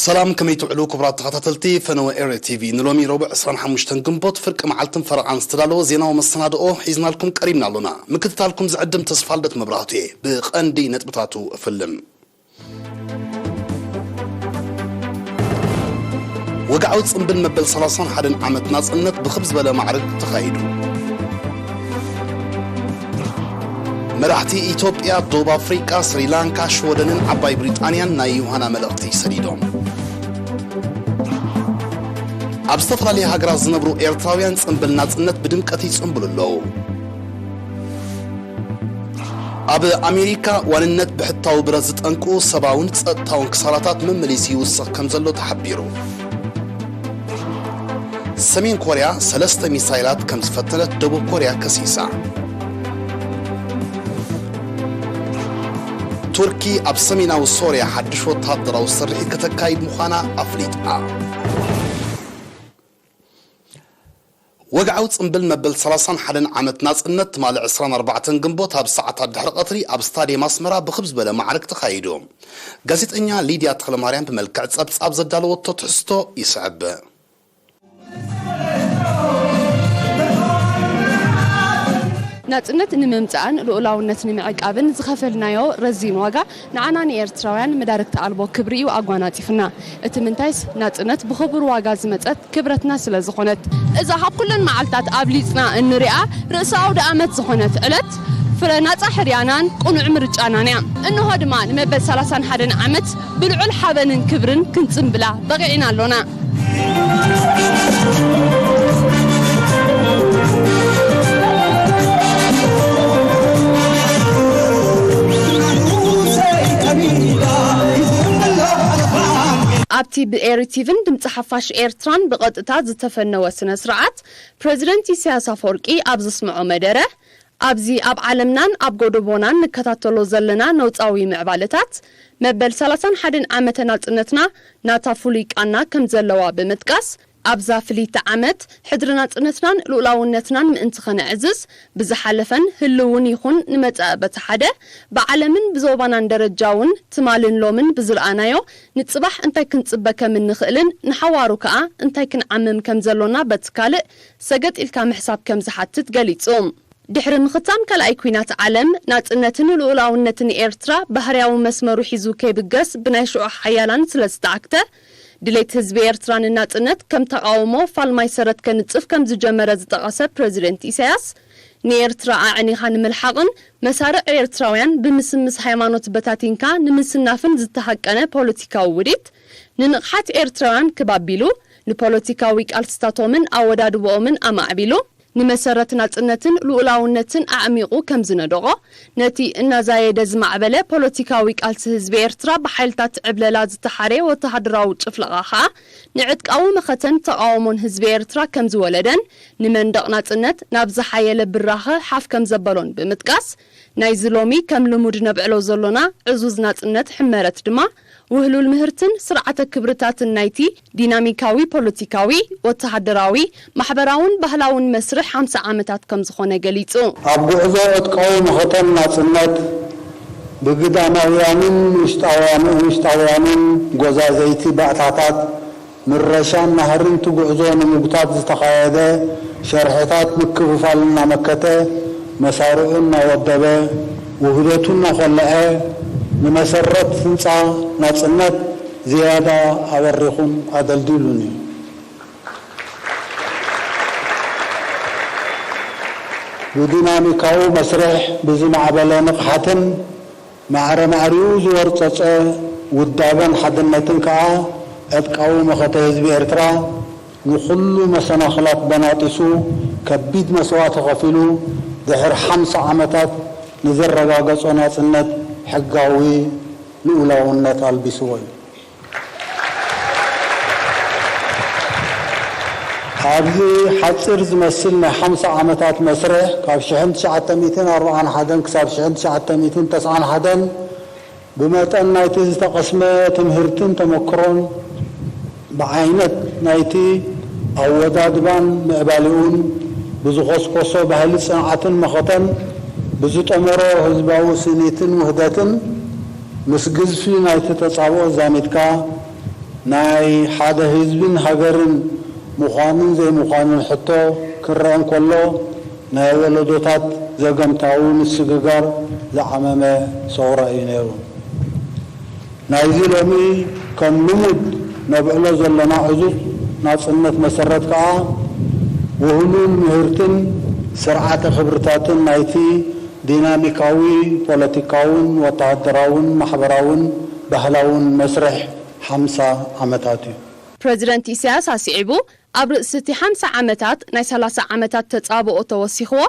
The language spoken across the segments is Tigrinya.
ሰላም፣ ከመይ ትውዕሉ ክቡራት ተኸታተልቲ ፈነወ ኤሪ ቲቪ? ንሎሚ ረቡዕ ዕስራን ሓሙሽተን ግንቦት ፍርቂ መዓልትን ፈረቓን ዝተዳለወ ዜናዊ መሰናድኦ ሒዝናልኩም ቀሪብና ኣሎና። ምክትታልኩም ዝዕድም ተስፋልደት መብራህቱ እየ። ብቐንዲ ነጥብታቱ እፍልም። ወግዓዊ ጽምብል መበል ሰላሳን ሓደን ዓመት ናጽነት ብኽብ ዝበለ ማዕርግ ተኻይዱ። መራሕቲ ኢትዮጵያ፣ ደቡብ ኣፍሪቃ፣ ስሪላንካ፣ ሽወደንን ዓባይ ብሪጣንያን ናይ ዮሃና መልእኽቲ ሰዲዶም። ኣብ ዝተፈላለያ ሃገራት ዝነብሩ ኤርትራውያን ጽምብል ናጽነት ብድምቀት ይጽምብሉ ኣለዉ። ኣብ ኣሜሪካ፣ ዋንነት ብሕታዊ ብረት ዝጠንቁ ሰብኣውን ጸጥታውን ክሳራታት መመሊሱ ይውስኽ ከም ዘሎ ተሓቢሩ። ሰሜን ኮርያ ሰለስተ ሚሳይላት ከም ዝፈተነት ደቡብ ኮርያ ከሲሳ። ቱርኪ ኣብ ሰሜናዊ ሶርያ ሓድሽ ወተሃደራዊ ስርሒት ከተካይድ ምዃና ኣፍሊጣ። ወግዓዊ ጽምብል መበል ሰላሳን ሓደን ዓመት ናጽነት ትማሊ ዕስራን ኣርባዕተን ግንቦት ኣብ ሰዓታት ድሕሪ ቀትሪ ኣብ ስታድየም ኣስመራ ብኽብ ዝበለ ማዕርግ ተኻይዱ። ጋዜጠኛ ሊድያ ተኽለማርያም ብመልክዕ ጸብጻብ ዘዳለወቶ ትሕዝቶ ይስዕብ። ናጽነት ንምምጻእን ልኡላውነት ንምዕቃብን ዝኸፈልናዮ ረዚን ዋጋ ንዓና ንኤርትራውያን መዳርግቲ ኣልቦ ክብሪ እዩ ኣጓናጺፍና። እቲ ምንታይስ ናጽነት ብኽቡር ዋጋ ዝመጸት ክብረትና ስለ ዝኾነት። እዛ ካብ ኩለን መዓልታት ኣብሊጽና እንሪኣ ርእሰ ኣውደ ኣመት ዝኾነት ዕለት፣ ፍረ ናጻ ሕርያናን ቅኑዕ ምርጫናን እያ። እንሆ ድማ ንመበል ሰላሳን ሓደን ዓመት ብልዑል ሓበንን ክብርን ክንጽምብላ በቒዕና ኣሎና። ኣብቲ ብኤሪ ቲቪን ድምፂ ሓፋሽ ኤርትራን ብቐጥታ ዝተፈነወ ስነ ስርዓት፣ ፕረዚደንት ኢሳያስ ኣፈወርቂ ኣብ ዘስምዖ መደረ፣ ኣብዚ ኣብ ዓለምናን ኣብ ጎደቦናን ንከታተሎ ዘለና ነውጻዊ ምዕባለታት፣ መበል ሰላሳን ሓደን ዓመተ ናጽነትና ናታ ፍሉይ ቃና ከም ዘለዋ ብምጥቃስ፣ ኣብዛ ፍልይቲ ዓመት፣ ሕድሪ ናጽነትናን ልኡላውነትናን ምእንቲ ኸነዕዝዝ፣ ብዝሓለፈን ህልውን ይኹን ንመጻኢ በቲ ሓደ፣ ብዓለምን ብዞባናን ደረጃ እውን ትማልን ሎምን ብዝረኣናዮ፣ ንጽባሕ እንታይ ክንጽበ ከም እንኽእልን ንሓዋሩ ከኣ እንታይ ክንዓምም ከም ዘሎና በቲ ካልእ ሰገጥ ኢልካ ምሕሳብ ከም ዝሓትት ገሊጹ። ድሕሪ ምኽታም ካልኣይ ኲናት ዓለም፣ ናጽነትን ልኡላውነትን ኤርትራ ባህርያዊ መስመሩ ሒዙ ከይብገስ ብናይ ሽዑ ሓያላን ስለ ዝተዓግተ፣ ድሌት ህዝቢ ኤርትራ ንናጽነት ከም ተቓውሞ ፋልማይ ሰረት ከንጽፍ ከም ዝጀመረ ዝጠቐሰ ፕረዚደንት ኢሳያስ፣ ንኤርትራ ኣዕኒኻ ንምልሓቕን መሳርዕ ኤርትራውያን ብምስምስ ሃይማኖት በታቲንካ ንምስናፍን ዝተሃቀነ ፖለቲካዊ ውዲት፣ ንንቕሓት ኤርትራውያን ክብ ኣቢሉ፣ ንፖለቲካዊ ቃልስታቶምን ኣወዳድብኦምን ኣማዕቢሉ፣ ንመሰረት ናጽነትን ልኡላውነትን ኣዕሚቑ ከም ዝነደቖ፣ ነቲ እናዛየደ ዝማዕበለ ፖለቲካዊ ቃልሲ ህዝቢ ኤርትራ ብሓይልታት ዕብለላ ዝተሓርየ ወተሃደራዊ ጭፍለቓ ኸኣ፣ ንዕጥቃዊ መኸተን ተቓውሞን ህዝቢ ኤርትራ ከም ዝወለደን፣ ንመንደቕ ናጽነት ናብ ዝሓየለ ብራኸ ሓፍ ከም ዘበሎን ብምጥቃስ፣ ናይዚ ሎሚ ከም ልሙድ ነብዕሎ ዘሎና ዕዙዝ ናጽነት ሕመረት ድማ፣ ውህሉል ምህርትን ስርዓተ ክብርታትን ናይቲ ዲናሚካዊ ፖለቲካዊ፣ ወተሃደራዊ፣ ማሕበራውን ባህላውን መስርሕ ሓምሳ ዓመታት ከም ዝኾነ ገሊጹ። ኣብ ጉዕዞ ዕጥቃዊ መኸተን ናጽነት፣ ብግዳማውያንን ውሽጣውያን-፣ ውሽጣውያንን ጎዛዘይቲ ባእታታት ምረሻን ናህርን እቲ ጉዕዞ ንምጉታት ዝተኻየደ ሸርሕታት ምክፍፋል እናመከተ፣ መሳርዑ እናወደበ፣ ውህደቱ እናኾልዐ፣ ንመሰረት ህንጻ ናጽነት ዝያዳ ኣበሪኹን ኣደልዲሉን እዩ። ብዲናሚካዊ መስርሕ ብዝማዕበለ ንቕሓትን ማዕረ ማዕሪኡ ዝወርጸጸ ውዳበን ሓድነትን ከኣ፣ ዕጥቃዊ መኸተ ህዝቢ ኤርትራ ንኹሉ መሰናኽላት በናጢሱ፣ ከቢድ መስዋእቲ ከፊሉ፣ ድሕሪ ሓምሳ ዓመታት ንዘረጋገጾ ናጽነት፣ ሕጋዊ ልኡላውነት ኣልቢስዎ እዩ። ኣብዚ ሓጺር ዝመስል ናይ ሓምሳ ዓመታት መስርሕ፣ ካብ ሽሕን ትሽዓተ ሚእትን ኣርባዓን ሓደን ክሳብ ሽሕን ትሽዓተ ሚእትን ተስዓን ሓደን፣ ብመጠን ናይቲ ዝተቐስመ ትምህርትን ተመክሮን፣ ብዓይነት ናይቲ ኣወዳድባን ምዕባሌኡን፣ ብዝኾስኮሶ ባህሊ ጽንዓትን መኸተን፣ ብዝጠመሮ ህዝባዊ ስኒትን ውህደትን፣ ምስ ግዝፊ ናይቲ ተጻብኦ ዛሚድካ፣ ናይ ሓደ ህዝብን ሃገርን ምዃንን ዘይምዃንን ሕቶ ክረአ እንከሎ፣ ናይ ወለዶታት ዘገምታዊ ምስግጋር ዝዓመመ ሰውራ እዩ ነይሩ። ናይዚ ሎሚ ከም ልሙድ ነብዕሎ ዘለና ዕዙዝ ናጽነት መሰረት ከኣ፣ ውህሉል ምህርትን ስርዓተ ክብርታትን ናይቲ ዲናሚካዊ ፖለቲካውን ወተሃደራውን ማሕበራውን ባህላውን መስርሕ ሓምሳ ዓመታት እዩ። ፕረዚደንት ኢሳያስ ኣስዒቡ፣ ኣብ ርእሲ እቲ ሓምሳ ዓመታት ናይ ሰላሳ ዓመታት ተጻብኦ ተወሲኽዎ፣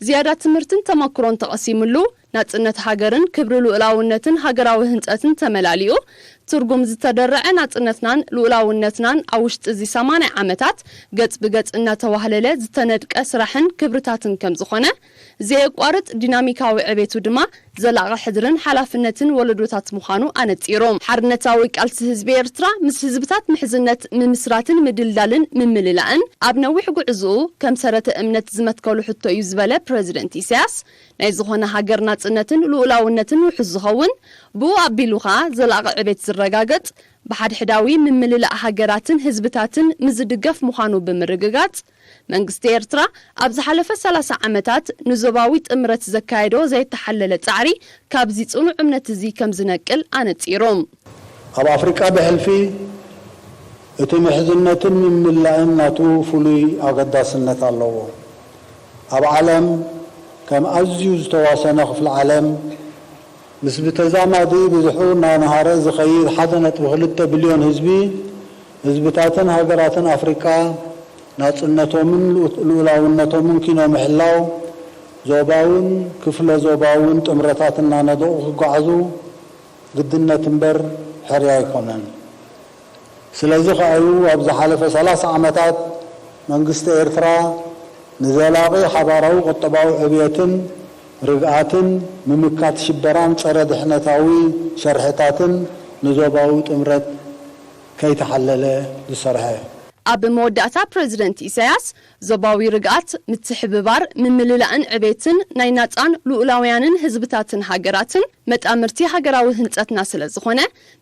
ዝያዳ ትምህርትን ተመክሮን ተቐሲምሉ፣ ናጽነት ሃገርን ክብሪ ልኡላውነትን ሃገራዊ ህንጸትን ተመላሊኡ፣ ትርጉም ዝተደረዐ ናጽነትናን ልኡላውነትናን ኣብ ውሽጢ እዚ ሰማንያ ዓመታት ገጽ ብገጽ እናተዋህለለ ዝተነድቀ ስራሕን ክብርታትን ከምዝኾነ፣ ዘየቋርጽ ዲናሚካዊ ዕቤቱ ድማ ዘላቒ ሕድርን ሓላፍነትን ወለዶታት ምዃኑ ኣነጺሩ። ሓርነታዊ ቃልሲ ህዝቢ ኤርትራ ምስ ህዝብታት ምሕዝነት ምምስራትን ምድልዳልን ምምልላእን ኣብ ነዊሕ ጉዕዝኡ ከም ሰረተ እምነት ዝመትከሉ ሕቶ እዩ ዝበለ ፕረዚደንት ኢሳያስ፣ ናይ ዝኾነ ሃገር ናጽነትን ልኡላውነትን ውሑስ ዝኸውን፣ ብኡ ኣቢሉ ኸኣ ዘላቒ ዕቤት ዝረጋገጽ፣ ብሓድሕዳዊ ምምልላእ ሃገራትን ህዝብታትን ምዝድገፍ ምዃኑ ብምርግጋጽ፣ መንግስቲ ኤርትራ ኣብ ዝሓለፈ ሰላሳ ዓመታት ንዞባዊ ጥምረት ዘካየዶ ዘይተሓለለ ጻዕሪ ካብዚ ጽኑዕ እምነት እዚ ከም ዝነቅል ኣነጺሩ። ኣብ ኣፍሪቃ ብሕልፊ እቲ ምሕዝነትን ምምላእን ናቱ ፍሉይ ኣገዳስነት ኣለዎ። ኣብ ዓለም ከም ኣዝዩ ዝተዋሰነ ክፍሊ ዓለም ምስ ብተዛማዲ ብዝሑ እናነሃረ ዝኸይድ ሓደ ነጥቢ ክልተ ቢልዮን ህዝቢ፣ ህዝብታትን ሃገራትን ኣፍሪቃ ናጽነቶምን ልኡላውነቶምን ኪኖ ምሕላው፣ ዞባውን ክፍለ ዞባውን ጥምረታት እናነደቑ ክጓዓዙ ግድነት እምበር ሕርያ ኣይኮነን። ስለዚ ከኣ'ዩ ኣብ ዝሓለፈ ሰላሳ ዓመታት መንግስቲ ኤርትራ ንዘላቒ ሓባራዊ ቁጠባዊ ዕብየትን ርግኣትን ምምካት ሽበራን ጸረ ድሕነታዊ ሸርሕታትን ንዞባዊ ጥምረት ከይተሓለለ ዝሰርሐ። ኣብ መወዳእታ ፕረዚደንት ኢሳያስ፣ ዞባዊ ርግኣት፣ ምትሕብባር፣ ምምልላእን ዕቤትን ናይ ናጻን ልኡላውያንን ህዝብታትን ሃገራትን መጣምርቲ ሃገራዊ ህንጸትና ስለ ዝኾነ፣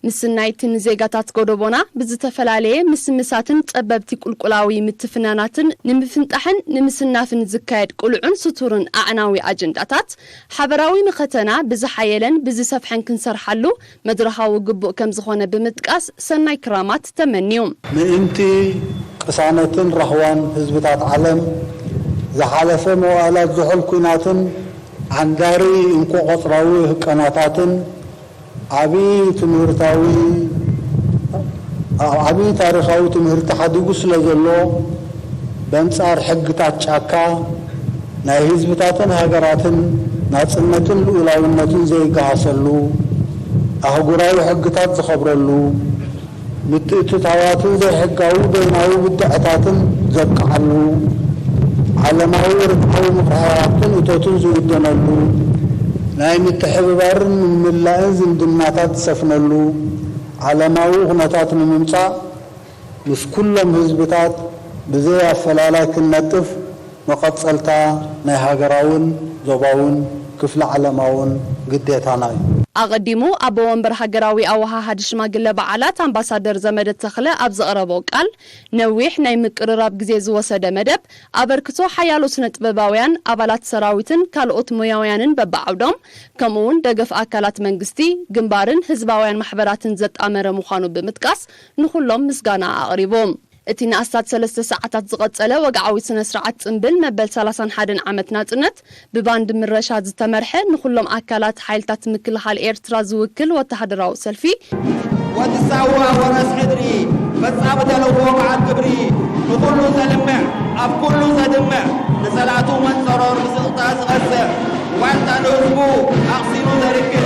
ምስናይ እቲ ንዜጋታት ጎደቦና ብዝተፈላለየ ምስምሳትን ጸበብቲ ቁልቁላዊ ምትፍናናትን ንምፍንጣሕን ንምስናፍን ዝካየድ ቅሉዕን ስቱርን ኣዕናዊ ኣጀንዳታት፣ ሓበራዊ መኸተና ብዝሓየለን ብዝሰፍሐን ክንሰርሓሉ መድረኻዊ ግቡእ ከምዝኾነ ብምጥቃስ ሰናይ ክራማት ተመንዩ። ምእንቲ ቅሳነትን ራህዋን ህዝብታት ዓለም ዝሓለፈ መዋእላት ዝሑል ኲናትን ዓንዳሪ እንኮ-ቆጽራዊ ህቀናታትን ዓቢ ትምህርታዊ ዓቢ ታሪኻዊ ትምህርቲ ሓዲጉ ስለ ዘሎ፣ በንጻር ሕግታት ጫካ ናይ ህዝብታትን ሃገራትን ናጽነትን ልኡላውነትን ዘይገሃሰሉ፣ ኣህጉራዊ ሕግታት ዝኸብረሉ፣ ምትእትታዋትን ዘይሕጋዊ በይናዊ ብድዐታትን ዘብቅዓሉ፣ ዓለማዊ ርትዓዊ ምቕርራባትን እቶትን ዝውደነሉ፣ ናይ ምትሕብባርን ምምላእን ዝምድናታት ዝሰፍነሉ ዓለማዊ ኩነታት ንምምጻእ፣ ምስ ኩሎም ህዝብታት ብዘይ ኣፈላላይ ክንነጥፍ መቐጸልታ ናይ ሃገራውን ዞባውን ክፍለ ዓለማውን ግዴታና እዩ። ኣቐዲሙ ኣቦ ወንበር ሃገራዊ ኣወሃሃዲ ሽማግለ በዓላት ኣምባሳደር ዘመደ ተኽለ ኣብ ዘቕረቦ ቃል፣ ነዊሕ ናይ ምቅርራብ ግዜ ዝወሰደ መደብ፣ ኣበርክቶ ሓያሎ ስነ-ጥበባውያን፣ ኣባላት ሰራዊትን ካልኦት ሞያውያንን በብዓውዶም፣ ከምኡ'ውን ደገፍ ኣካላት መንግስቲ፣ ግንባርን ህዝባውያን ማሕበራትን ዘጣመረ ምዃኑ ብምጥቃስ፣ ንኹሎም ምስጋና ኣቕሪቡ። እቲ ንኣስታት ሰለስተ ሰዓታት ዝቐጸለ ወግዓዊ ስነ-ስርዓት ጽምብል መበል ሰላሳን ሓደን ዓመት ናጽነት፣ ብባንድ ምረሻ ዝተመርሐ፣ ንኹሎም ኣካላት ሓይልታት ምክልኻል ኤርትራ ዝውክል ወተሃደራዊ ሰልፊ፣ ወዲ ሳዋ ወረስ ሕድሪ፣ ፈጻሚ ተልእኾ በዓል ክብሪ፣ ንኹሉ ዘልምዕ፣ ኣብ ኩሉ ዘድምዕ፣ ንጸላእቱ መንጸሮር ብስቕታ ዝቐስዕ፣ ዋልታ ንህዝቡ ኣቕሲኑ ዘርግእ፣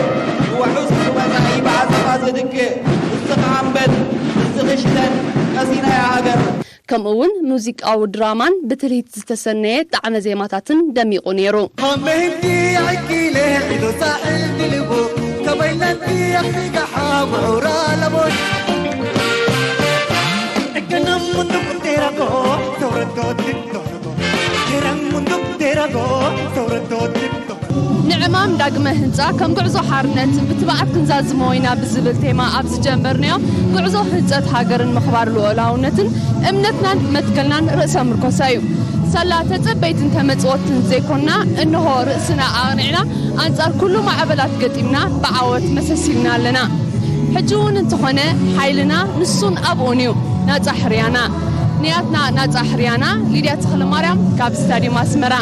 ንውሑስ መጻኢ ብዓጸፋ ዝድቅእ፣ ንስኻ እምበል ንስኺ ሽተን ቀሲና እያ ሃገር። ከምኡ እውን ሙዚቃዊ ድራማን ብትልሂት ዝተሰነየ ጣዕመ ዜማታትን ደሚቑ ነይሩ። ንዕማም ዳግመ ህንጻ ከም ጉዕዞ ሓርነት ብትብዓት ክንዛዝሞ ኢና ብዝብል ቴማ ኣብ ዝጀመርናዮ ጉዕዞ ህንጸት ሃገርን ምኽባር ሉዓላውነትን እምነትናን መትከልናን ርእሰ ምርኮሳ እዩ። ሳላ ተጸበይትን ተመጽወትን ዘይኮንና፣ እንሆ ርእስና ኣቕኒዕና ኣንጻር ኩሉ ማዕበላት ገጢምና ብዓወት መሰሲልና ኣለና። ሕጂ እውን እንተኾነ ሓይልና ንሱን ኣብኡን እዩ። ናጻ ሕርያና። ንያትና ናጻ ሕርያና። ሊድያ ተኽለማርያም ካብ ስታድዩም ኣስመራ።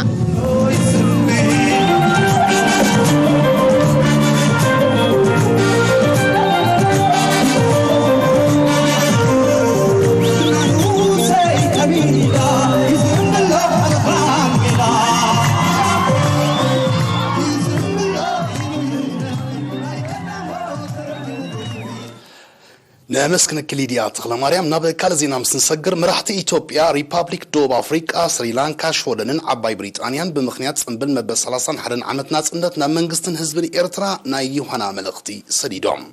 ነመስግነኪ ሊድያ ተኽለማርያም። ናብ ካልእ ዜና ምስ ንሰግር፣ መራሕቲ ኢትዮጵያ፣ ሪፓብሊክ ደቡብ ኣፍሪቃ፣ ስሪላንካ፣ ሽወደንን ዓባይ ብሪጣንያን ብምኽንያት ጽንብል መበል ሰላሳን ሓደን ዓመት ናጽነት ናብ መንግስትን ህዝብን ኤርትራ ናይ ዮሃና መልእኽቲ ሰዲዶም።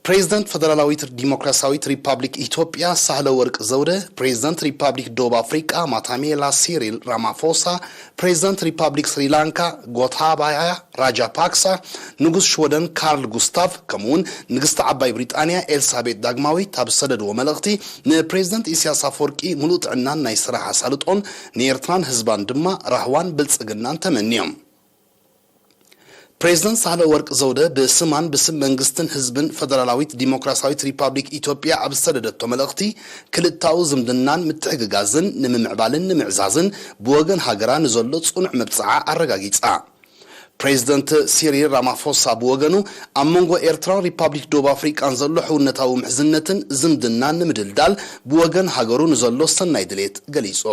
ፕሬዚደንት ፈደራላዊት ዲሞክራሲያዊት ሪፓብሊክ ኢትዮጵያ ሳህለ ወርቅ ዘውደ፣ ፕሬዚደንት ሪፓብሊክ ደቡብ ኣፍሪቃ ማታሜላ ሲሪል ራማፎሳ፣ ፕሬዚደንት ሪፓብሊክ ስሪላንካ ጎታባያ ራጃፓክሳ፣ ንጉስ ሽወደን ካርል ጉስታቭ፣ ከምኡውን ንግስቲ ዓባይ ብሪጣንያ ኤልሳቤጥ ዳግማዊት ኣብ ዝሰደድዎ መልእኽቲ፣ ንፕሬዚደንት ኢሳያስ ኣፈወርቂ ምሉእ ጥዕናን ናይ ስራሕ ኣሳልጦን፣ ንኤርትራን ህዝባን ድማ ራህዋን ብልጽግናን ተመንዮም። ፕሬዚደንት ሳህለ ወርቅ ዘውደ ብስማን ብስም መንግስትን ህዝብን ፈደራላዊት ዲሞክራሲያዊት ሪፓብሊክ ኢትዮጵያ ኣብ ዝሰደደቶ መልእኽቲ፣ ክልታኡ ዝምድናን ምትሕግጋዝን ንምምዕባልን ንምዕዛዝን ብወገን ሃገራ ንዘሎ ጽኑዕ መብጽዓ ኣረጋጊጻ። ፕሬዚደንት ሲሪል ራማፎሳ ብወገኑ፣ ኣብ መንጎ ኤርትራን ሪፓብሊክ ደቡብ ኣፍሪቃን ዘሎ ሕውነታዊ ምሕዝነትን ዝምድናን ንምድልዳል ብወገን ሃገሩ ንዘሎ ሰናይ ድሌት ገሊጹ።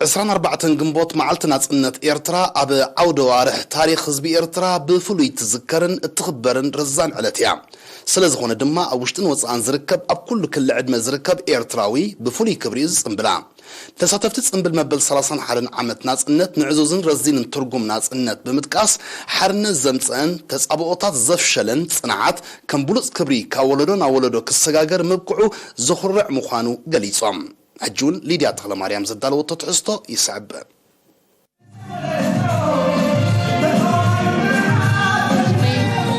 ዕስራን ኣርባዕተን ግንቦት መዓልቲ ናጽነት ኤርትራ ኣብ ዓውደ ዋርሕ ታሪኽ ህዝቢ ኤርትራ ብፍሉይ ትዝከርን እትኽበርን ረዛን ዕለት እያ። ስለ ዝኾነ ድማ ኣብ ውሽጥን ወጻእን ዝርከብ ኣብ ኩሉ ክሊ ዕድመ ዝርከብ ኤርትራዊ ብፍሉይ ክብሪ እዩ ዝጽንብላ። ተሳተፍቲ ጽንብል መበል ሰላሳን ሓደን ዓመት ናጽነት ንዕዙዝን ረዚንን ትርጉም ናጽነት ብምጥቃስ ሓርነት ዘምጸአን ተጻብኦታት ዘፍሸለን ጽንዓት ከም ብሉጽ ክብሪ ካብ ወለዶ ናብ ወለዶ ክሰጋገር ምብቅዑ ዘኹርዕ ምዃኑ ገሊጾም። ሕጂ እውን ሊድያ ተኽለማርያም ዘዳለወቶ ትሕዝቶ ይስዕብ።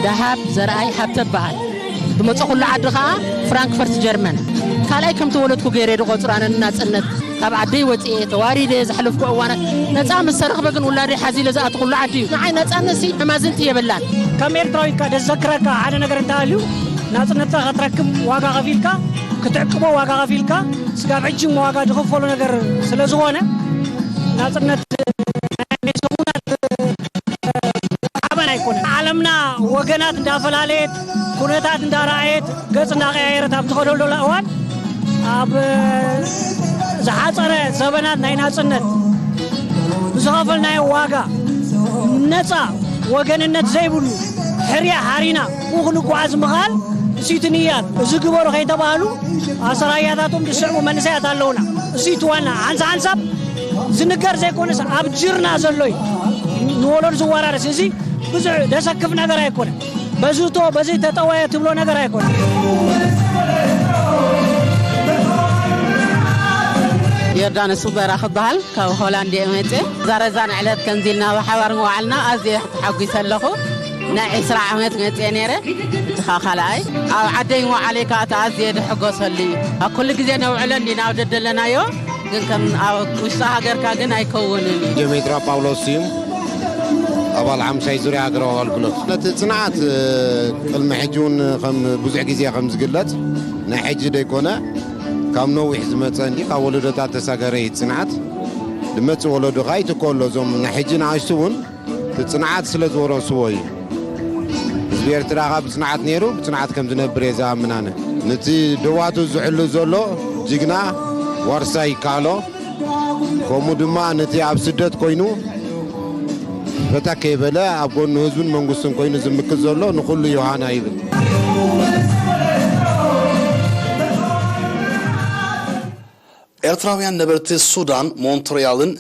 ደሃብ ዘርኣይ ሃብተ እበሃል። ዝመፀኹሉ ዓዲ ኸዓ ፍራንክፈርት ጀርመን። ካልኣይ ከም ተወለድኩ ገይረ ዝቖፅሩ ኣነ ንናፅነት ካብ ዓደይ ወፅኤ ተዋሪደ ዘሕለፍኩ እዋናት ነፃ ምስ ተረኽበ ግን ውላደይ ሓዚለ ዝኣተኹሉ ዓዲ እዩ። ንዓይ ነፃነት ሲ መማዝንቲ የብላን። ከም ኤርትራዊ ኢልካ ደዘክረካ ሓደ ነገር እንተሃልዩ ናፅነትካ ክትረክብ ዋጋ ከፊልካ ክትዕቅቦ ዋጋ ከፊልካ ስጋብ ሕጂ ዋጋ ዝኽፈሎ ነገር ስለ ዝኾነ ናፅነት ናይ ሰሙናት ሓበን ኣይኮነን። ዓለምና ወገናት እንዳፈላለየት ኩነታት እንዳረኣየት ገፅ እንዳቀያየረት ኣብ ዝኸደሉ እዋን ኣብ ዝሓፀረ ዘበናት ናይ ናፅነት ብዝኸፈልናዮ ዋጋ ነፃ ወገንነት ዘይብሉ ሕርያ ሓሪና ብኡ ክንጓዓዝ ምኽኣል እሲቲ ንያት እዚ ግበሩ ከይተባህሉ ኣሰራያታቶም ዝስዕቡ መንእሰያት ኣለውና። እሲቲ ዋና ሓንሳ ሓንሳብ ዝንገር ዘይኮነስ ኣብ ጅርና ዘሎ እዩ ንወለዱ ዝወራረስ። እዚ ብዙሕ ደሰክፍ ነገር ኣይኮነን። በዝቶ በዚ ተጠወየ ትብሎ ነገር ኣይኮነን። ዮርዳኖስ በራ ክበሃል ካብ ሆላንድ እየ መፅእ። ዛረዛን ዕለት ከምዚ ኢልና ብሓባር ምውዓልና ኣዝየ ተሓጒሰ ኣለኹ። ናይ ዕስራ ዓመት መፅየ ነይረ። እኻ ካልኣይ ኣብ ዓደይ ምውዓለይ ከዓ ተኣዝየ ዝሕጎሰሉ እዩ። ኣብ ኩሉ ግዜ ነውዕሎ እንዲና ኣብ ደደለናዮ ግን ከም ኣብ ውሽጢ ሃገርካ ግን ኣይከውንን እዩ። ጀሜትራ ጳውሎስ ስዩም ኣባል ሓምሳይ ዙርያ ሃገራዊ ኣገልግሎት። ነቲ ጽንዓት ቅድሚ ሕጂ እውን ከም ብዙሕ ግዜ ከም ዝግለጽ ናይ ሕጂ ደይኮነ ካብ ነዊሕ ዝመጸ እንዲ ካብ ወለዶታት ተሳገረ እዩ ጽንዓት ድመጽእ ወለዶ ከዓ ይትከሎ እዞም ናይ ሕጂ ንኣሽቱ እውን እቲ ጽንዓት ስለ ዝወረስዎ እዩ። ህዝቢ ኤርትራ ካብ ብጽንዓት ነይሩ ብጽንዓት ከም ዝነብር እየ ዝኣምን ኣነ። ነቲ ደዋቱ ዝሕሉ ዘሎ ጅግና ዋርሳይ ይከኣሎ። ከምኡ ድማ ነቲ ኣብ ስደት ኮይኑ ፈታ ከይበለ ኣብ ጎኑ ህዝብን መንግስትን ኮይኑ ዝምክት ዘሎ ንኹሉ ዮሃና ይብል። ኤርትራውያን ነበርቲ ሱዳን ሞንትሪያልን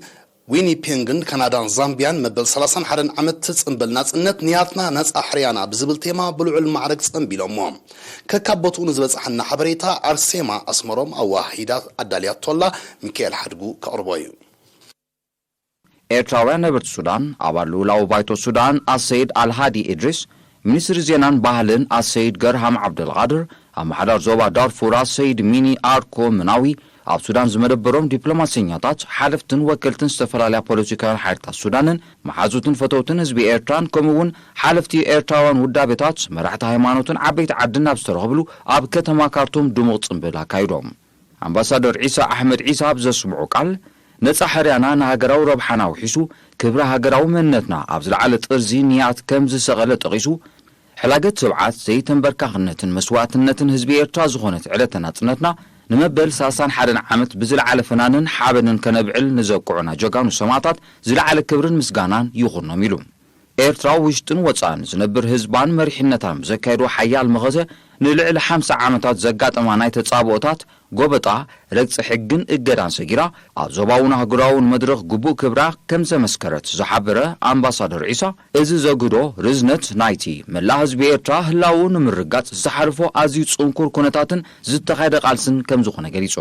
ዊኒፔንግን ካናዳን ዛምቢያን መበል ሰላሳን ሓደን ዓመት ጽንብል ናጽነት ንያትና ነጻ ሕርያና ብዝብል ቴማ ብልዑል ማዕረግ ጸንቢሎሞ። ከካብ ቦትኡ ንዝበጽሓና ሓበሬታ ኣርሴማ ኣስመሮም ኣዋሂዳ ኣዳልያቶላ፣ ሚካኤል ሓድጉ ከቕርቦ እዩ። ኤርትራውያን ነበርቲ ሱዳን፣ ኣባል ልኡላዊ ባይቶ ሱዳን ኣሰይድ ኣልሃዲ ኢድሪስ፣ ሚኒስትሪ ዜናን ባህልን ኣሰይድ ገርሃም ዓብደልቃድር፣ ኣመሓዳር ዞባ ዳርፉር ኣሰይድ ሚኒ ኣርኮ ምናዊ፣ ኣብ ሱዳን ዝመደበሮም ዲፕሎማሰኛታት፣ ሓለፍትን ወከልትን ዝተፈላለያ ፖለቲካውያን ሓይልታት ሱዳንን፣ መሓዙትን ፈተውትን ህዝቢ ኤርትራን፣ ከምኡ እውን ሓለፍቲ ኤርትራውያን ውዳቤታት፣ መራሕቲ ሃይማኖትን ዓበይቲ ዓድን ኣብ ዝተረኸብሉ ኣብ ከተማ ካርቱም ድሙቕ ጽምብል ኣካይዶም። ኣምባሳደር ዒሳ ኣሕመድ ዒሳ ኣብ ዘስምዖ ቃል፣ ነጻ ሕርያና ንሃገራዊ ረብሓና ኣውሒሱ፣ ክብሪ ሃገራዊ መንነትና ኣብ ዝለዓለ ጥርዚ ንያት ከም ዝሰቐለ ጠቒሱ፣ ሕላገት ትብዓት፣ ዘይተንበርካኽነትን መስዋእትነትን ህዝቢ ኤርትራ ዝኾነት ዕለተ ናጽነትና ንመበል ሰላሳን ሓደን ዓመት ብዝለዓለ ፍናንን ሓበንን ከነብዕል ንዘብቅዑና ጀጋኑ ሰማእታት ዝለዓለ ክብርን ምስጋናን ይኹኖም ኢሉ። ኤርትራ ውሽጥን ወጻእን ዝነብር ህዝባን መሪሕነታን ብዘካየዶ ሓያል መኸተ ንልዕሊ ሓምሳ ዓመታት ዘጋጠማ ናይ ተጻብኦታት፣ ጎበጣ፣ ረግጺ ሕግን እገዳን ሰጊራ ኣብ ዞባውን ኣህጉራውን መድረኽ ግቡእ ክብራ ከም ዘመስከረት ዝሓበረ ኣምባሳደር ዒሳ፣ እዚ ዘግህዶ ርዝነት ናይቲ መላእ ህዝቢ ኤርትራ ህላው ንምርጋጽ ዝተሓልፎ ኣዝዩ ጽንኩር ኩነታትን ዝተኻየደ ቃልስን ከም ዝኾነ ገሊጹ።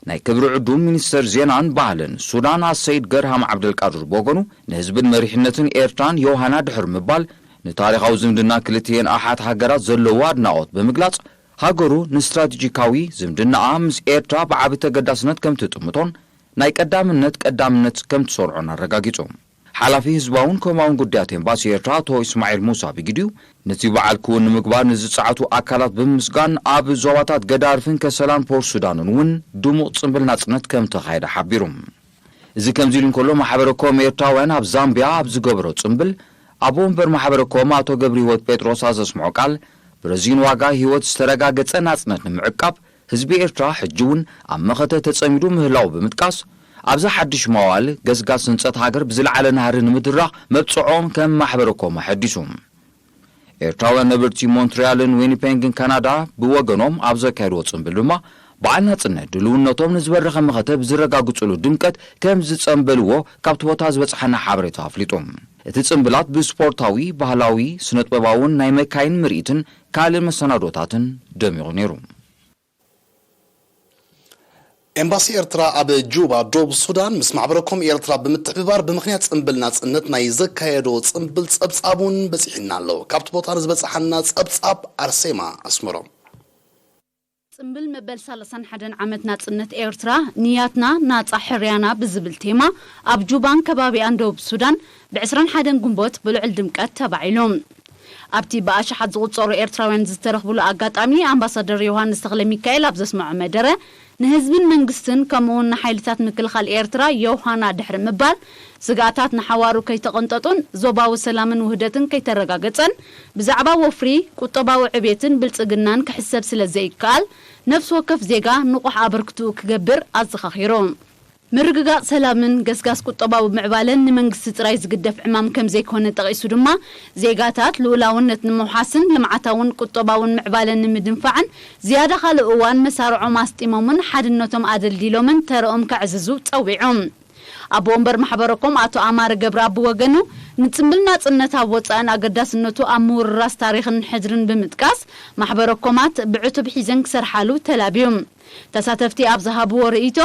ናይ ክብሪ ዕዱም ሚኒስተር ዜናን ባህልን ሱዳን ኣሰይድ ገርሃም ዓብደልቃድር ብወገኑ፣ ንህዝብን መሪሕነትን ኤርትራን ዮሃና ድሕር ምባል፣ ንታሪኻዊ ዝምድና ክልቲኤን ኣሓት ሃገራት ዘለዎ ኣድናቖት ብምግላጽ፣ ሃገሩ ንስትራቴጂካዊ ዝምድናኣ ምስ ኤርትራ ብዓቢ ተገዳስነት ከም ትጥምቶን ናይ ቀዳምነት ቀዳምነት ከም ትሰርዖን ኣረጋጊጹ። ሓላፊ ህዝባውን ኮማውን ጉዳያት ኤምባሲ ኤርትራ ኣቶ እስማዒል ሙሳ ብግዲኡ፣ ነቲ በዓል ክውን ንምግባር ንዝጸዓቱ ኣካላት ብምምስጋን፣ ኣብ ዞባታት ገዳርፍን ከሰላን ፖርት ሱዳንን እውን ድሙቕ ጽምብል ናጽነት ከም ተኻየደ ሓቢሩ። እዚ ከምዚ ኢሉ እንከሎ፣ ማሕበረ ኮም ኤርትራውያን ኣብ ዛምቢያ ኣብ ዝገበሮ ጽምብል፣ ኣቦ ወንበር ማሕበረ ኮም ኣቶ ገብረ ህይወት ጴጥሮስ ኣብ ዘስምዖ ቃል፣ ብረዚን ዋጋ ህይወት ዝተረጋገጸ ናጽነት ንምዕቃብ፣ ህዝቢ ኤርትራ ሕጂ እውን ኣብ መኸተ ተጸሚዱ ምህላው ብምጥቃስ፣ ኣብዚ ሓድሽ መዋእል ገስጋስ ህንጸት ሃገር ብዝለዓለ ናህሪ ንምድራኽ መብጽዖም ከም ማሕበረ ኮም ኣሐዲሱ። ኤርትራውያን ነበርቲ ሞንትሪያልን ዊኒፔግን ካናዳ ብወገኖም ኣብ ዘካየድዎ ጽምብል ድማ፣ በዓል ናጽነት ድልውነቶም ንዝበረኸ መኸተ ብዝረጋግጽሉ ድምቀት ከም ዝጸምበልዎ ካብቲ ቦታ ዝበጽሓና ሓበሬታ ኣፍሊጡ። እቲ ጽምብላት ብስፖርታዊ፣ ባህላዊ፣ ስነጥበባውን ናይ መካይን ምርኢትን ካልእ መሰናዶታትን ደሚቑ ነይሩ። ኤምባሲ ኤርትራ ኣብ ጁባ፣ ደቡብ ሱዳን፣ ምስ ማሕበረ ኮም ኤርትራ ብምትሕብባር፣ ብምኽንያት ጽምብል ናጽነት ናይ ዘካየዶ ጽምብል ጸብጻብ እውን በጺሑና ኣሎ። ካብቲ ቦታ ንዝበጽሓና ጸብጻብ፣ ኣርሴማ ኣስመሮም። ጽምብል መበል ሰላሳን ሓደን ዓመት ናጽነት ኤርትራ፣ ንያትና ናጻ ሕርያና ብዝብል ቴማ፣ ኣብ ጁባን ከባቢኣን ደቡብ ሱዳን፣ ብ ዕስራን ሓደን ግንቦት ብልዑል ድምቀት ተባዒሉ። ኣብቲ ብኣሽሓት ዝቑጸሩ ኤርትራውያን ዝተረኽብሉ ኣጋጣሚ፣ ኣምባሳደር ዮሃንስ ተኽለሚካኤል ኣብ ዘስምዖ መደረ፣ ንህዝብን መንግስትን ከምኡ'ውን ንሓይልታት ምክልኻል ኤርትራ ዮሃና ድሕሪ ምባል፣ ስግኣታት ንሓዋሩ ከይተቐንጠጡን ዞባዊ ሰላምን ውህደትን ከይተረጋገጸን፣ ብዛዕባ ወፍሪ፣ ቁጠባዊ ዕቤትን ብልጽግናን ክሕሰብ ስለ ዘይከኣል፣ ነፍሲ ወከፍ ዜጋ ንቑሕ ኣበርክትኡ ክገብር ኣዘኻኺሩ። ምርግጋጽ ሰላምን ገስጋስ ቁጠባዊ ምዕባለን ንመንግስቲ ጥራይ ዝግደፍ ዕማም ከም ዘይኮነ ጠቒሱ ድማ፣ ዜጋታት ልኡላውነት ንምውሓስን ልምዓታውን ቁጠባውን ምዕባለን ንምድንፋዕን ዝያዳ ካልእ እዋን መሳርዖም ኣስጢሞምን ሓድነቶም ኣደልዲሎምን ተረኦም ከዕዝዙ ጸዊዑ። ኣቦ ወንበር ማሕበረኮም ኣቶ ኣማረ ገብረኣብ ብወገኑ፣ ንጽምብል ናጽነት ኣብ ወጻእን ኣገዳስነቱ ኣብ ምውርራስ ታሪኽን ሕድርን ብምጥቃስ፣ ማሕበረኮማት ብዕቱብ ሒዘን ክሰርሓሉ ተላብዩ። ተሳተፍቲ ኣብ ዝሃብዎ ርእይቶ፣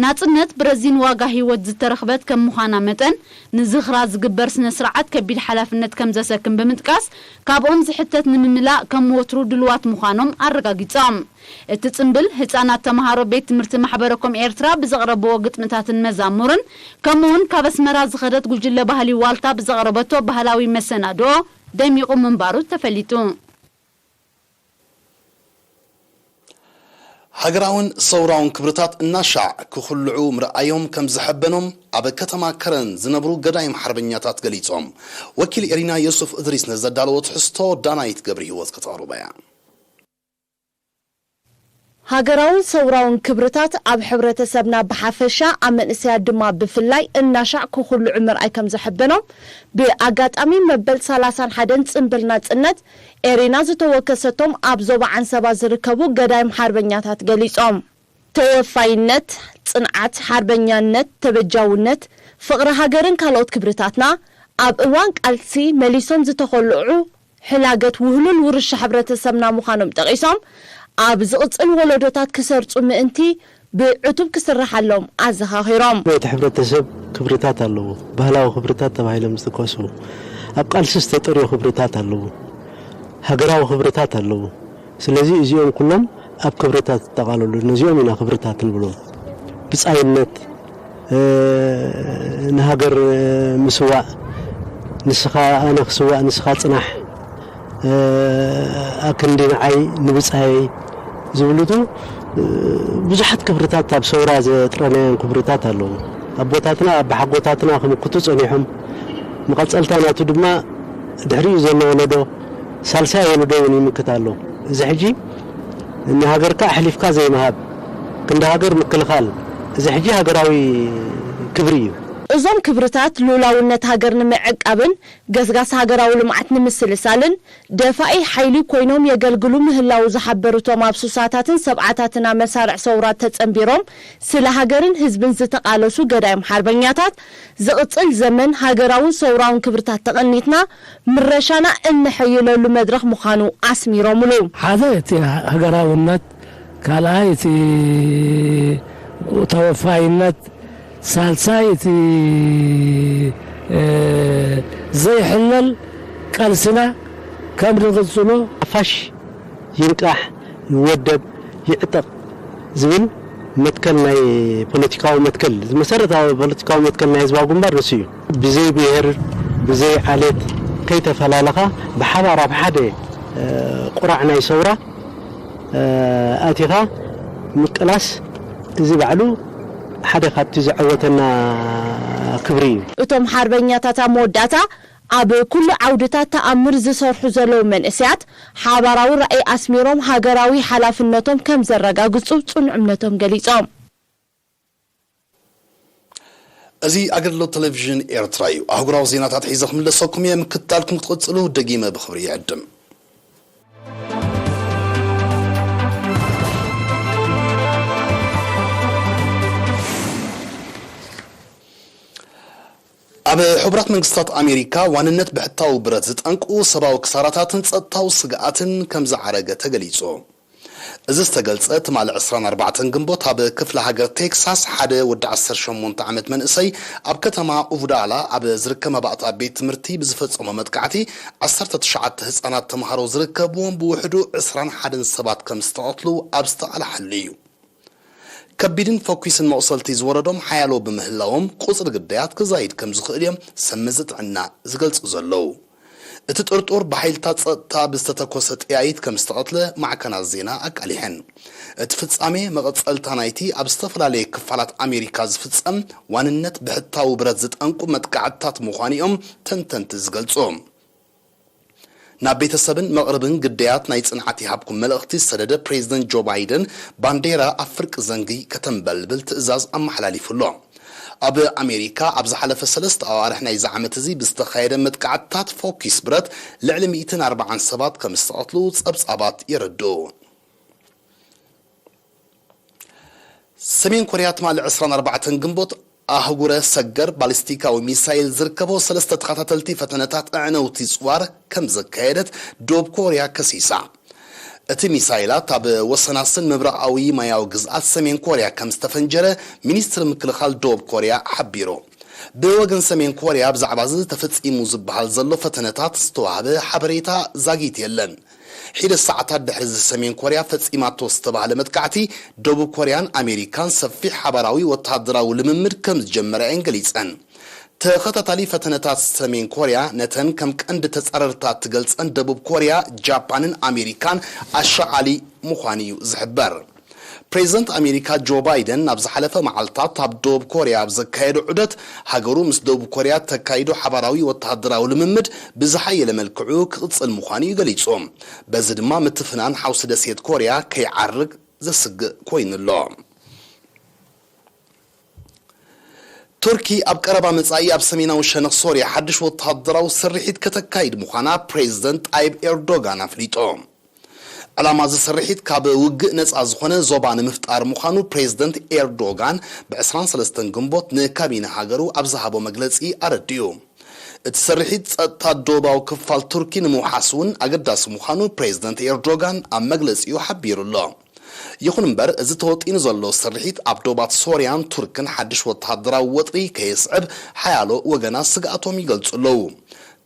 ናጽነት ብረዚን ዋጋ ህይወት ዝተረኽበት ከም ምዃና መጠን፣ ንዝኽራ ዝግበር ስነ ስርዓት ከቢድ ሓላፍነት ከም ዘሰክም ብምጥቃስ፣ ካብኦም ዝሕተት ንምምላእ ከም ወትሩ ድሉዋት ምዃኖም ኣረጋጊጾም። እቲ ጽምብል፣ ህጻናት ተመሃሮ ቤት ትምህርቲ ማሕበረኮም ኤርትራ ብዘቕረብዎ ግጥምታትን መዛሙርን፣ ከምኡ'ውን ካብ ኣስመራ ዝኸደት ጉጅለ ባህሊ ዋልታ ብዘቕረበቶ ባህላዊ መሰናድኦ ደሚቑ ምንባሩ ተፈሊጡ። ሃገራውን ሰውራውን ክብርታት እናሻዕ ክኹልዑ ምርኣዮም ከም ዘሐበኖም ኣብ ከተማ ከረን ዝነብሩ ገዳይም ሓርበኛታት ገሊጾም። ወኪል ኤሪና ዮሱፍ እድሪስ ነዘዳለዎ ትሕዝቶ ዳናይት ገብረ ህይወት ከተቕርቦ እያ። ሃገራውን ሰውራውን ክብርታት ኣብ ሕብረተሰብና ብሓፈሻ ኣብ መንእሰያት ድማ ብፍላይ እናሻዕ ክኹልዑ ምርኣይ ከም ዘሐበኖም ብኣጋጣሚ መበል ሰላሳን ሓደን ጽምብል ናጽነት ኤሪና ዝተወከሰቶም ኣብ ዞባ ዓንሰባ ዝርከቡ ገዳይም ሓርበኛታት ገሊጾም። ተወፋይነት፣ ጽንዓት፣ ሓርበኛነት፣ ተበጃውነት፣ ፍቕሪ ሃገርን ካልኦት ክብርታትና ኣብ እዋን ቃልሲ መሊሶም ዝተኾልዑ ሕላገት ውህሉል ውርሻ ሕብረተሰብና ምዃኖም ጠቒሶም፣ ኣብ ዝቕጽል ወለዶታት ክሰርጹ ምእንቲ ብዕቱብ ክስርሓሎም ኣዘኻኺሮም። እቲ ሕብረተሰብ ክብርታት ኣለዎ። ባህላዊ ክብርታት ተባሂሎም ዝጥቀሱ፣ ኣብ ቃልሲ ዝተጠርዩ ክብርታት ኣለዎ። ሃገራዊ ክብርታት ኣለዎ። ስለዚ እዚኦም ኩሎም ኣብ ክብርታት ይጠቓለሉ። ነዚኦም ኢና ክብርታት ንብሎም። ብጻይነት፣ ንሃገር ምስዋእ፣ ንስኻ ኣነ ክስዋእ ንስኻ ጽናሕ፣ ኣክንዲ ንዓይ ንብጻየይ ዝብሉቱ ብዙሓት ክብርታት ኣብ ሰውራ ዘጥረናዮም ክብርታት ኣለዉ። ኣቦታትና ኣባሓጎታትና ክምክቱ ጸኒሖም። መቐጸልታ ናቱ ድማ ድሕሪኡ ዘሎ ወለዶ ሳልሳይ ወለዶ እውን ይምክት ኣሎ። እዚ ሕጂ ንሃገርካ ኣሕሊፍካ ዘይምሃብ፣ ክንዲ ሃገር ምክልኻል፣ እዚ ሕጂ ሃገራዊ ክብሪ እዩ። እዞም ክብርታት ሉላውነት ሃገር ንምዕቃብን ገስጋስ ሃገራዊ ልምዓት ንምስልሳልን ደፋኢ ሓይሊ ኮይኖም የገልግሉ ምህላው ዝሓበሩ እቶም ኣብ ሱሳታትን ሰብዓታትን ኣብ መሳርዕ ሰውራ ተጸንቢሮም ስለ ሃገርን ህዝብን ዝተቓለሱ ገዳይም ሓርበኛታት ዝቕጽል ዘመን ሃገራውን ሰውራውን ክብርታት ተቐኒትና ምረሻና እነሐይለሉ መድረኽ ምዃኑ ኣስሚሮምሉ። ሓደ እቲ ሃገራውነት፣ ካልኣይ እቲ ተወፋይነት፣ ሳልሳይ እቲ ዘይሕለል ቃልስና ከም ንቕጽሎ ሓፋሽ ይንቃሕ፣ ይወደብ፣ ይዕጠቕ ዝብል መትከል ናይ ፖለቲካዊ መትከል፣ መሰረታዊ ፖለቲካዊ መትከል ናይ ህዝባዊ ግንባር ንሱ እዩ። ብዘይ ብሄር፣ ብዘይ ዓሌት ከይተፈላለኻ ብሓባር ኣብ ሓደ ቁራዕ ናይ ሰውራ ኣቲኻ ምቅላስ፣ እዚ ባዕሉ ሓደ ካብቲ ዘዐወተና ክብሪ እዩ። እቶም ሓርበኛታት ኣብ መወዳእታ ኣብ ኩሉ ዓውድታት ተኣምር ዝሰርሑ ዘለዉ መንእሰያት ሓባራዊ ራእይ ኣስሚሮም ሃገራዊ ሓላፍነቶም ከም ዘረጋግጹ ጽኑዕ እምነቶም ገሊጾም። እዚ ኣገልግሎት ቴሌቪዥን ኤርትራ እዩ። ኣህጉራዊ ዜናታት ሒዘ ክምለሰኩም እየ። ምክትታልኩም ክትቕጽሉ ደጊመ ብኽብሪ ይዕድም። ኣብ ሕቡራት መንግስታት ኣሜሪካ ዋንነት ብሕታዊ ብረት ዝጠንቁ ሰብኣዊ ክሳራታትን ጸጥታዊ ስግኣትን ከም ዝዓረገ ተገሊጹ። እዚ ዝተገልጸ ትማሊ ዕስራን ኣርባዕተን ግንቦት ኣብ ክፍለ ሃገር ቴክሳስ ሓደ ወዲ ዓሰርተ ሸሞንተ ዓመት መንእሰይ ኣብ ከተማ ኡቭዳላ ኣብ ዝርከብ መባእታ ቤት ትምህርቲ ብዝፈጸሞ መጥቃዕቲ ዓሰርተ ትሽዓተ ህጻናት ተምሃሮ ዝርከብዎም ብውሕዱ ዕስራን ሓደን ሰባት ከም ዝተቐትሉ ኣብ ዝተቓልሓሉ እዩ። ከቢድን ፈኲስን መቑሰልቲ ዝወረዶም ሓያሎ ብምህላዎም ቁጽሪ ግዳያት ክዛይድ ከም ዝኽእል እዮም ሰብ መዚ ጥዕና ዝገልጹ ዘለዉ። እቲ ጥርጡር ብሓይልታት ጸጥታ ብዝተተኮሰ ጥያይት ከም ዝተቐትለ ማዕከናት ዜና ኣቃሊሐን። እቲ ፍጻሜ መቐጸልታ ናይቲ ኣብ ዝተፈላለየ ክፋላት ኣሜሪካ ዝፍጸም ዋንነት ብሕታዊ ብረት ዝጠንቁ መጥቃዕትታት ምዃኑ እዮም ተንተንቲ ዝገልጹ። ናብ ቤተሰብን መቕርብን ግዳያት ናይ ጽንዓት ይሃብኩም መልእኽቲ ዝሰደደ ፕሬዚደንት ጆ ባይደን ባንዴራ ኣብ ፍርቂ ዘንጊ ከተንበልብል ትእዛዝ ኣመሓላሊፉ ኣሎ። ኣብ ኣሜሪካ ኣብ ዝሓለፈ ሰለስተ ኣዋርሕ ናይዚ ዓመት እዚ ብዝተኻየደ መጥቃዕትታት ፎኪስ ብረት ልዕሊ ሚእትን ኣርባዓን ሰባት ከም ዝተቐትሉ ጸብጻባት የረድኡ። ሰሜን ኮርያ ትማሊ ዕስራን ኣርባዕተን ግንቦት ኣህጉረ ሰገር ባሊስቲካዊ ሚሳይል ዝርከቦ ሰለስተ ተኸታተልቲ ፈተነታት ኣዕነውቲ ጽዋር ከም ዘካየደት ደቡብ ኮርያ ከሲሳ። እቲ ሚሳይላት ኣብ ወሰናስን ምብራቓዊ ማያዊ ግዝኣት ሰሜን ኮርያ ከም ዝተፈንጀረ ሚኒስትሪ ምክልኻል ደቡብ ኮርያ ሓቢሩ። ብወገን ሰሜን ኮርያ ብዛዕባ እዚ ተፈጺሙ ዝበሃል ዘሎ ፈተነታት ዝተዋህበ ሓበሬታ ዛጊት የለን። ሒደት ሰዓታት ድሕሪ እዚ ሰሜን ኮርያ ፈጺማቶ ዝተባህለ መጥቃዕቲ፣ ደቡብ ኮርያን ኣሜሪካን ሰፊሕ ሓባራዊ ወተሃደራዊ ልምምድ ከም ዝጀመራ እየን ገሊጸን። ተኸታታሊ ፈተነታት ሰሜን ኮርያ ነተን ከም ቀንዲ ተጻረርታ እትገልጸን ደቡብ ኮርያ፣ ጃፓንን ኣሜሪካን ኣሻቓሊ ምዃኑ እዩ ዝሕበር። ፕሬዚደንት ኣሜሪካ ጆ ባይደን ኣብ ዝሓለፈ መዓልታት ኣብ ደቡብ ኮርያ ኣብ ዘካየዶ ዑደት፣ ሃገሩ ምስ ደቡብ ኮርያ እተካይዶ ሓባራዊ ወተሃደራዊ ልምምድ ብዝሓየለ መልክዑ ክቕጽል ምዃኑ እዩ ገሊጹ። በዚ ድማ ምትፍናን ሓውሲ ደሴት ኮርያ ከይዓርግ ዘስግእ ኮይኑ ኣሎ። ቱርኪ ኣብ ቀረባ መጻኢ ኣብ ሰሜናዊ ሸነኽ ሶርያ ሓድሽ ወተሃደራዊ ስርሒት ከተካይድ ምዃና ፕሬዚደንት ጣይብ ኤርዶጋን ኣፍሊጡ። ዕላማ እዚ ስርሒት ካብ ውግእ ነጻ ዝኾነ ዞባ ንምፍጣር ምዃኑ ፕሬዚደንት ኤርዶጋን ብ ዕስራን ሰለስተን ግንቦት ንካቢነ ሃገሩ ኣብ ዝሃቦ መግለጺ ኣረዲኡ። እቲ ስርሒት ጸጥታ ዶባዊ ክፋል ቱርኪ ንምውሓስ እውን ኣገዳሲ ምዃኑ ፕሬዚደንት ኤርዶጋን ኣብ መግለጺኡ ሓቢሩ ኣሎ። ይኹን እምበር፣ እዚ ተወጢኑ ዘሎ ስርሒት ኣብ ዶባት ሶርያን ቱርክን ሓድሽ ወተሃደራዊ ወጥሪ ከየስዕብ ሓያሎ ወገናት ስግኣቶም ይገልጹ ኣለዉ።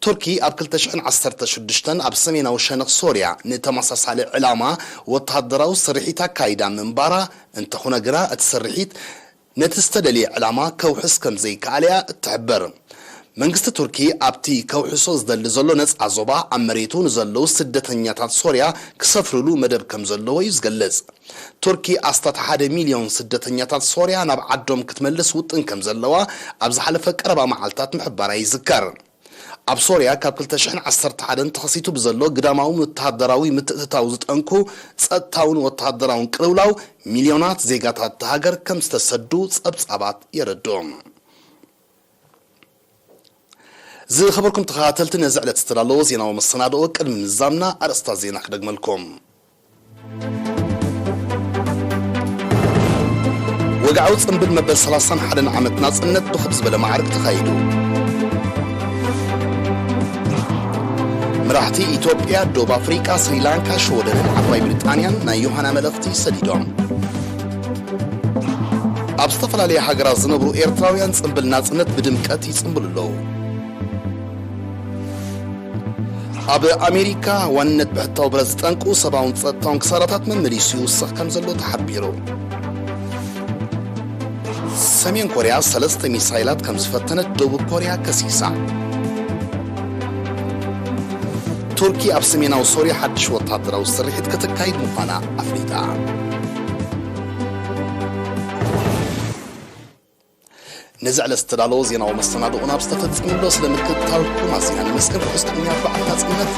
ቱርኪ ኣብ ክልተ ሽሕን ዓሰርተ ሽዱሽተን ኣብ ሰሜናዊ ሸነኽ ሶርያ ንተመሳሳሊ ዕላማ ወተሃደራዊ ስርሒት ኣካይዳ ምንባራ እንተኾነ ግና፣ እቲ ስርሒት ነቲ ዝተደልየ ዕላማ ከውሕስ ከም ዘይከኣለ እያ እትሕብር። መንግስቲ ቱርኪ ኣብቲ ከውሕሶ ዝደሊ ዘሎ ነጻ ዞባ ኣብ መሬቱ ንዘለዉ ስደተኛታት ሶርያ ክሰፍርሉ መደብ ከም ዘለዎ እዩ ዝገልጽ። ቱርኪ ኣስታት ሓደ ሚልዮን ስደተኛታት ሶርያ ናብ ዓዶም ክትመልስ ውጥን ከም ዘለዋ ኣብ ዝሓለፈ ቀረባ መዓልታት ምሕባራ ይዝከር። ኣብ ሶርያ ካብ ክልተ ሽሕን ዓሰርተ ሓደን ተኸሲቱ ብዘሎ ግዳማዊ ወተሃደራዊ ምትእትታው ዝጠንኩ ጸጥታውን ወተሃደራውን ቅልውላው፣ ሚልዮናት ዜጋታት እታ ሃገር ከም ዝተሰዱ ጸብጻባት የረድኡ። ዝኸበርኩም ተኸታተልቲ፣ ነዚ ዕለት ዝተዳለወ ዜናዊ መሰናድኦ ቅድሚ ምዛምና ኣርእስታት ዜና ክደግመልኩም። ወግዓዊ ጽምብል መበል ሰላሳን ሓደን ዓመት ናጽነት ብኽብ ዝበለ ማዕርግ ተኻይዱ። መራሕቲ ኢትዮጵያ፣ ደቡብ ኣፍሪቃ፣ ስሪላንካ፣ ሽወደንን ዓባይ ብሪጣንያን ናይ ዮሃና መልእኽቲ ሰዲዶም። ኣብ ዝተፈላለያ ሃገራት ዝነብሩ ኤርትራውያን ጽምብል ናጽነት ብድምቀት ይጽምብሉ ኣለዉ። ኣብ ኣሜሪካ ዋንነት ብሕታዊ ብረት ዝጠንቁ ሰብኣውን ጸጥታውን ክሳራታት መመሊሱ ይውስኽ ከም ዘሎ ተሓቢሩ። ሰሜን ኮርያ ሰለስተ ሚሳይላት ከም ዝፈተነት ደቡብ ኮርያ ከሲሳ። ቱርኪ ኣብ ሰሜናዊ ሶርያ ሓድሽ ወታደራዊ ስርሒት ከተካይድ ምዃና ኣፍሊጣ። ነዚ ዕለት ዝተዳለወ ዜናዊ መሰናድኦና ኣብ ዝተፈጸመ ዘሎ ስለ ምክትታልኩም ኣዝና ነመስግን። ርሑስ ቅንያት በዓል ናጽነት።